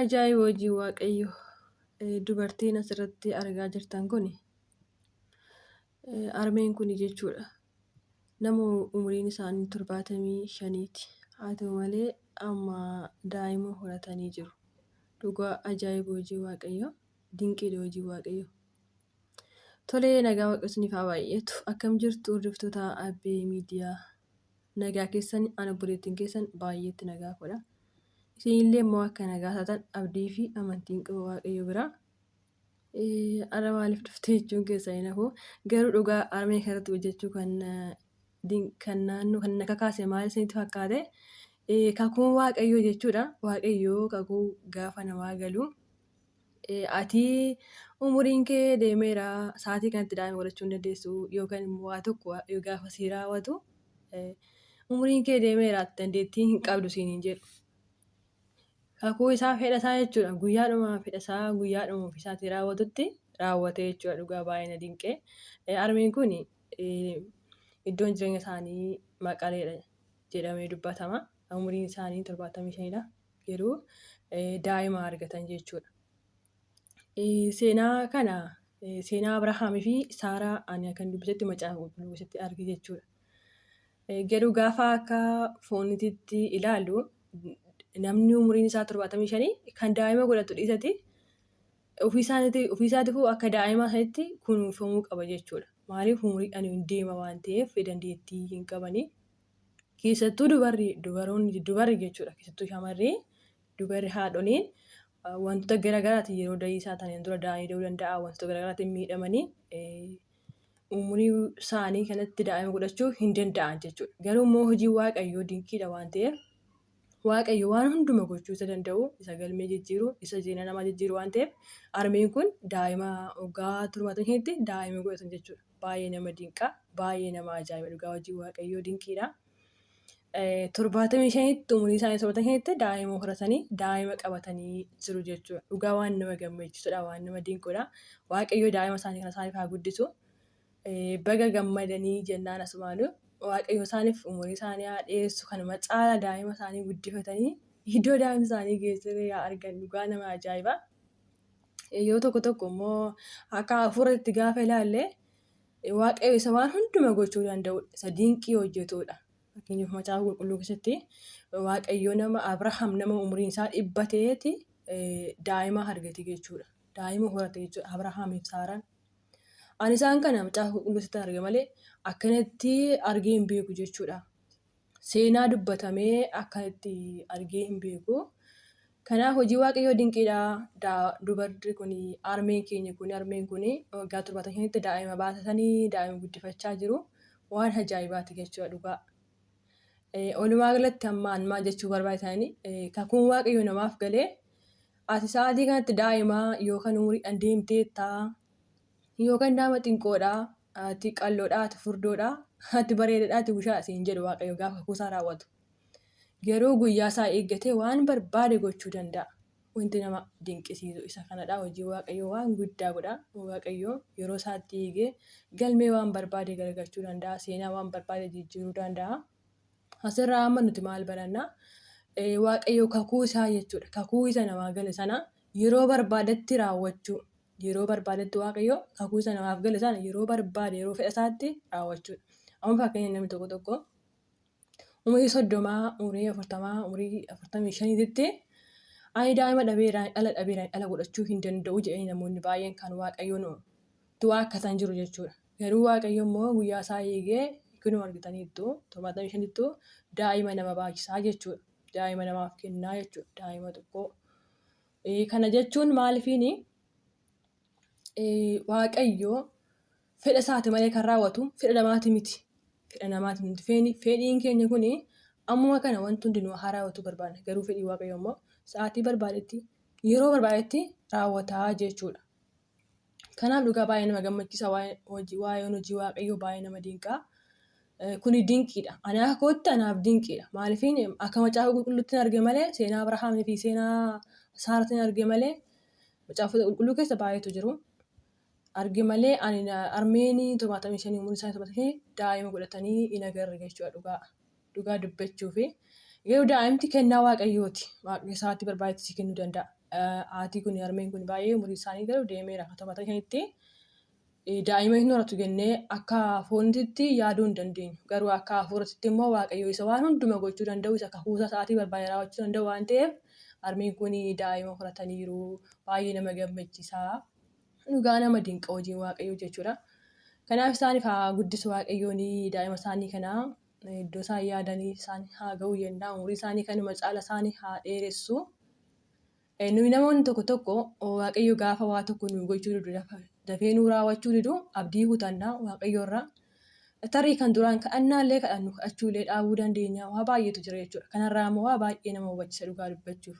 Ajaa'iba hojii Waaqayyoo! Dubartiin asirratti argaa jirtan kun harmeen kun jechuudha nama umuriin isaanii 75ti. Haa ta'u malee amma daa'ima horatanii jiru. Dhugaa ajaa'iba hojii Waaqayyoo! Dinqiidha hojiin Waaqayyoo! Tolee, nagaa Waaqayyo isiniif haa baay'atu. Akkam jirtu hordoftoota Abbee Miidiyaa? Nagaa keessan ani obboleettiin keessan baay'eetti nagaa koodha. Isinillee immoo akka nagaa taatan abdii fi amantiin qaba Waaqayyo biraa. Har'a maaliif dhufte jechuun keessan hin hafu. Garuu dhugaa harmee kanarratti hojjechuu kan kan naannoo kan na kakaase maal isinitti fakkaate? Kakuun Waaqayyoo jechuudha. Waaqayyoo kakuu gaafa namaa galu Ati umuriin kee deemeera sa'aatii kanatti daa'ima godhachuu hin dandeessu yookaan immoo waa tokko yoo gaafa sii raawwatu umuriin kee deemeera ati dandeettii hin qabdu siin hin jedhu. Kakuu isaa fedha isaa jechuudha guyyaadhuma fedha isaa guyyaadhuma ofii isaatii raawwatutti raawwate jechuudha dhugaa baay'ee na dinqe. Harmeen kun iddoon jireenya isaanii Maqaleedha jedhamee dubbatama. Umuriin isaanii 75dha. Garuu daa'ima argatan jechuudha. Seenaa kana seenaa Abrahaamii fi Saaraa ani akkan dubbisetti macaafa qulqulluu keessatti arge jechuudha. Garuu gaafa akka foonititti ilaalu namni umuriin isaa 75 kan daa'ima godhatu dhiisati ofii isaatiifuu akka daa'imaa sanitti kunuunfamuu qaba jechuudha. Maaliif umuriidhaan hin deema waan ta'eef dandeettii hin qabanii. Keessattuu dubarri dubaroonni dubarri jechuudha. Keessattuu shamarri dubarri haadholiin wantoota garaagaraatiin yeroo da'iisaa ta'aniin dura da'anii da'uu danda'a. Wantoota garaagaraatiin miidhamanii umurii isaanii kanatti daa'ima godhachuu hin danda'an jechuudha. Garuu immoo hojiin Waaqayyoo dinqiidha waan ta'eef Waaqayyo waan hunduma gochuu isa danda'u, isa galmee jijjiiru, isa jireenya namaa jijjiiru waan ta'eef harmeen kun daa'ima waggaa 75tti daa'ima godhatan jechuudha. Baay'ee nama dinqa, baay'ee nama ajaa'iba dhugaa hojii Waaqayyoo dinqiidha. 75tti umurii isaanii 75tti daa'ima horatanii daa'ima qabatanii jiru jechuudha. Dhugaa waan nama gammachiisudha, waan nama dinqudha. Waaqayyo daa'ima isaanii kana isaaniif haa guddisu. Baga gammadanii jennaan asumaanuu Waaqayyo isaaniif umurii isaanii haa dheeressu kanuma caalaa daa'ima isaanii guddifatanii iddoo daa'imni isaanii geessee haa argan dhugaa nama ajaa'iba. Yeroo tokko tokko immoo akka hafuuratti gaafa ilaalle Waaqayyo isa waan hunduma gochuu danda'udha. Isa dinqii hojjetudha. Fakkeenyaaf macaafa qulqulluu keessatti Waaqayyo nama Abrahaam nama umuriin isaa 100 ta'eeti daa'ima argate jechuudha. Daa'ima horate jechuudha Abrahaamiif Saaraan. Ani isaan kana macaafa qulqulluu keessatti arge malee akkanatti argee hin beeku jechuudha. Seenaa dubbatamee akkanatti argee hin beeku. Kanaaf hojii Waaqayyoo dinqiidha. Dubarri kun harmeen keenya kun harmeen kun waggaa 75tti daa'ima baatatanii daa'ima guddifachaa jiru. Waan ajaa'ibaati jechuudha dhugaa. Walumaa galatti ammaan maal jechuu barbaadanii kakuun Waaqayyoo namaaf galee ati sa'aatii kanatti daa'ima yookaan umuriidhaan deemteetta yookaan daa'ima xinqoodha ati qalloodha ati furdoodha ati bareedaadha ati bushaadha siin jedhu Waaqayyo gaafa kakuu isaa raawwatu. Garuu guyyaa isaa eeggatee waan barbaade gochuu danda'a. Wanti nama dinqisiisu isa kanadha. Hojii Waaqayyoo waan guddaa godha. Waaqayyo yeroo isaatti eegee galmee waan barbaade garagalchuu danda'a. Seenaa waan barbaade jijjiiruu danda'a. Asirraa amma nuti maal baranna? Waaqayyo kakuu isaa jechuudha. Kakuu isa namaa gale sana yeroo barbaadetti raawwachuu. Yeroo barbaadetti Waaqayyo kakuu isa namaaf gale sana yeroo barbaade yeroo fedha isaatti raawwachuudha. Amma fakkeenya namni tokko tokko umurii 30, umurii 40, umurii 45tti ani daa'ima dhabeera, dhala dhabeera, dhala godhachuu hin danda'u jedhanii namoonni baay'een kan Waaqayyoon du'aa akkatan jiru jechuudha. Garuu Waaqayyo immoo guyyaa isaa eegee kunoo argitaniittu 75ttu daa'ima nama baachisaa jechuudha. Daa'ima namaaf kennaa jechuudha. Daa'ima tokko. Kana jechuun maaliifiini Waaqayyo fedha isaati malee kan raawwatu fedha namaati miti. Fedha namaati miti. Feeni fedhiin keenya kun ammuma kana wanti hundi nu haa raawwatu barbaadna. Garuu fedhii Waaqayyoo immoo sa'aatii barbaadetti yeroo barbaadetti raawwataa jechuudha. Kanaaf dhugaa baay'ee nama gammachiisa waa'een hojii Waaqayyoo baay'ee nama dinqa. Kuni dinqiidha. Ani akka kootti anaaf dinqiidha. Maaliif akka macaafa qulqulluutti arge malee seenaa Abrahaamii fi seenaa Saaraatiin arge malee macaafota qulqulluu keessa baay'eetu jiru. Arge malee ani harmeen 75 umuriin isaanii 75 daa'ima godhatanii hin agarre jechuudha dhugaa. Dhugaa dubbachuufi. Garuu daa'imti kennaa Waaqayyooti. Waaqayyo isaatti barbaadetti si kennuu danda'a. Haati kun harmeen kun baay'ee umurii isaanii garuu deemeera. Akka 75tti daa'ima hin horatu jennee akka foonitti yaaduu hin dandeenyu. Garuu akka hafuuratitti immoo Waaqayyo isa waan hunduma gochuu danda'u, isa kakuusaa isaatii barbaade raawwachuu danda'u waan ta'eef harmeen kun daa'ima horataniiru. Baay'ee nama gammachiisa. Dhugaa nama dinqa hojiin Waaqayyoo jechuudha. Kanaaf isaaniif haa guddisu Waaqayyoon daa'ima isaanii kana iddoo isaan yaadanii isaan haa ga'u jennaa, umurii isaanii kanuma caala isaanii haa dheeressu. Nuyi namoonni tokko tokko Waaqayyo gaafa waa tokko nu gochuu didu, dafee nu raawwachuu didu, abdii kutanna Waaqayyo irraa. Tarii kan duraan kadhannaallee kadhannu kadhachuullee dhaabuu dandeenya. Waa baay'eetu jira jechuudha. Kanarraa immoo waa baay'ee nama hubachiisa dhugaa dubbachuuf.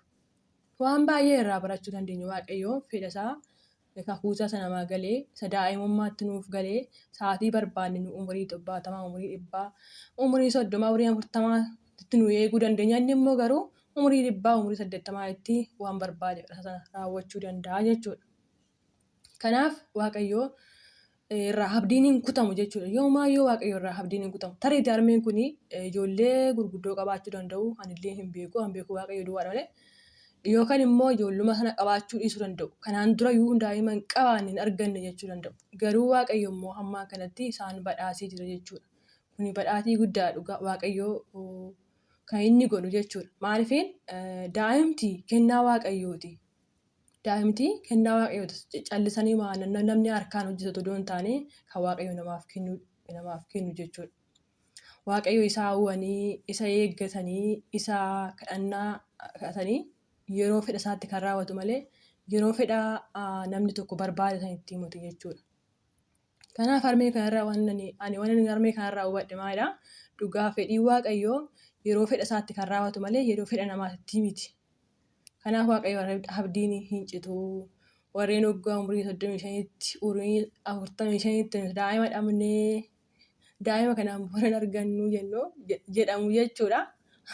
Waan baay'ee irraa barachuu dandeenya. Waaqayyo fedha isaa kakuusaa isa namaa galee, isa daa'imummaatti nuuf galee, sa'aatii barbaanne nu umurii 70, umurii 100, umurii 30, umurii 40tti nu eeguu dandeenya. Inni immoo garuu umurii 100, umurii 80tti waan barbaade fedha sana raawwachuu danda'a jechuudha. Kanaaf Waaqayyo irraa abdiin hin kutamu jechuudha. Yoomaayyuu Waaqayyo irraa abdiin hin kutamu. Tarii harmeen kun ijoollee gurguddoo qabaachuu danda'u. Anillee hin beeku. An beeku Waaqayyo duwwaadha malee. Yookaan immoo ijoolluma sana qabaachuu dhiisuu danda'u. Kanaan dura iyyuu daa'ima hin qabaanne, hin arganne jechuu danda'u. Garuu Waaqayyo immoo hammaa kanatti isaan badhaasee jira jechuudha. Kuni badhaatii guddaa dhugaa Waaqayyo kan inni godhu jechuudha. Maaliif daa'imti kennaa Waaqayyooti. Daa'imti kennaa Waaqayyooti. Callisanii namni harkaan hojjetatu odoo hin taane kan Waaqayyo namaaf kennu jechuudha. Waaqayyo isa hawwanii, isa eeggatanii, isa kadhannaa kadhatanii yeroo fedha isaatti kan raawwatu malee yeroo fedha namni tokko barbaade san itti himatu jechuudha. Kanaaf harmee kanarraa waan ani waan harmee kanarraa hubadhe maalidha? Dhugaa fedhii Waaqayyoo yeroo fedha isaatti kan raawwatu malee yeroo fedha namaatti miti. Kanaaf Waaqayyo abdiin hin citu. Warreen waggaa umurii 35tti, umurii 45tti daa'ima dhabnee, daa'ima kanaan booda hin argannu jennu jedhamu jechuudha.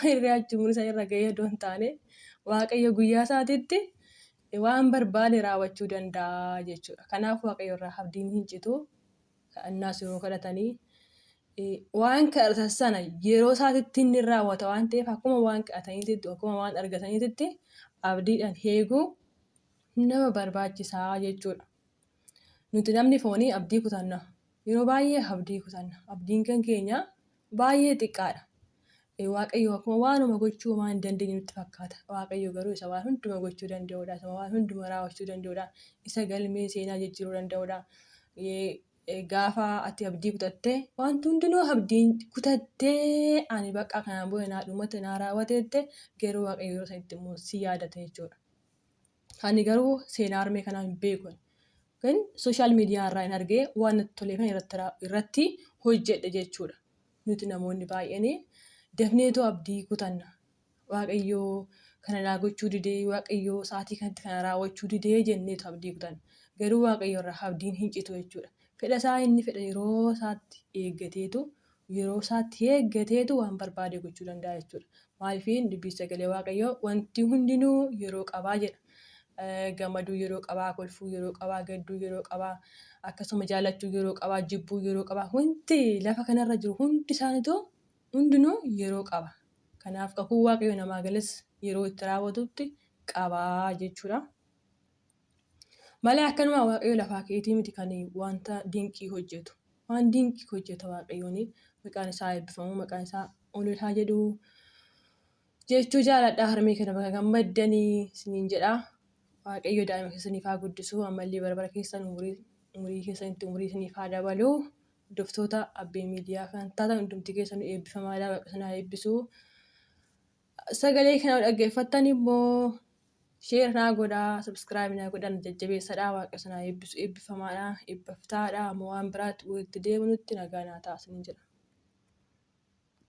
Hiriyaachi umurii sana irra gahee odoo hin taane Waaqayyo guyyaa isaatitti waan barbaade raawwachuu danda'a jechuudha. Kanaaf Waaqayyo irraa abdiin hin citu. Kadhannaas yeroo kadhatanii waan kadhatan sana yeroo isaatitti inni raawwata waan ta'eef, akkuma waan kadhataniitti, akkuma waan argataniitti abdiidhaan eeguu nama barbaachisaa jechuudha. Nuti namni foonii abdii kutanna. Yeroo baay'ee abdii kutanna. Abdiin kan keenya baay'ee xiqqaadha. Waaqayyo akkuma waanuma gochuu waan hin dandeenye nutti fakkaata. Waaqayyo garuu isa waan hunduma gochuu danda'udha. Isa waan hunduma raawwachuu danda'udha. Isa galmee seenaa jijjiiruu danda'udha. Gaafa ati abdii kutattee, wanti hundinuu abdiin kutattee, ani bakka kanaan booda naa dhumate, naa raawwateette, garuu Waaqayyo yeroo sanitti immoo si yaadata jechuudha. Ani garuu seenaa harmee kanaa hin beeku. Kan social media irraa hin argee, waan natti toleef irratti hojjedhe jechuudha. Nuti namoonni baay'een dafneetoo abdii kutanna. Waaqayyoo kana naa gochuu didee, Waaqayyoo sa'aatii kanatti kana raawwachuu didee jenneetu abdii kutanna. Garuu Waaqayyo irraa abdiin hin citu jechuudha. Fedha isaa inni fedha yeroo isaatti eeggateetu, yeroo isaatti eeggateetu waan barbaade gochuu danda'a jechuudha. Maaliif dubbii sagalee Waaqayyoo wanti hundinuu yeroo qabaa jedha. Gammaduu yeroo qabaa, kolfuu yeroo qabaa, gadduu yeroo qabaa, akkasuma jaallachuu yeroo qabaa, jibbuu yeroo qabaa. Wanti lafa kanarra jiru hundi isaaniitu hundinuu yeroo qaba. Kanaaf kakuu Waaqayyo namaa gales yeroo itti raawwatutti qabaa jechuudha. Malee akkanuma Waaqayyo lafaa keetii miti kan wanta dinqii hojjetu. Waan dinqii hojjeta Waaqayyoon, maqaan isaa eebbifamu, maqaan isaa ol haa jedhu jechuu jaaladha. Harmee kana baga gammaddanii isiniin jedha. Waaqayyo daa'ima keessaniif haa guddisu, ammallee bara bara keessan umurii keessanitti umurii isiniif haa dabalu. Hordoftoota Abbee Miidiyaa kan taatan hundumti keessan eebbifamaadha. Waaqa isin haa eebbisu. Sagalee kana dhaggeeffattan immoo share naa godhaa, subscribe naa godhaa, na jajjabeessadha. Waaqa isin haa eebbisu, eebbifamaadha, eebbaftaadha. Amma waan biraatti walitti deebinutti nagaa naa ta'a isiniin jedha.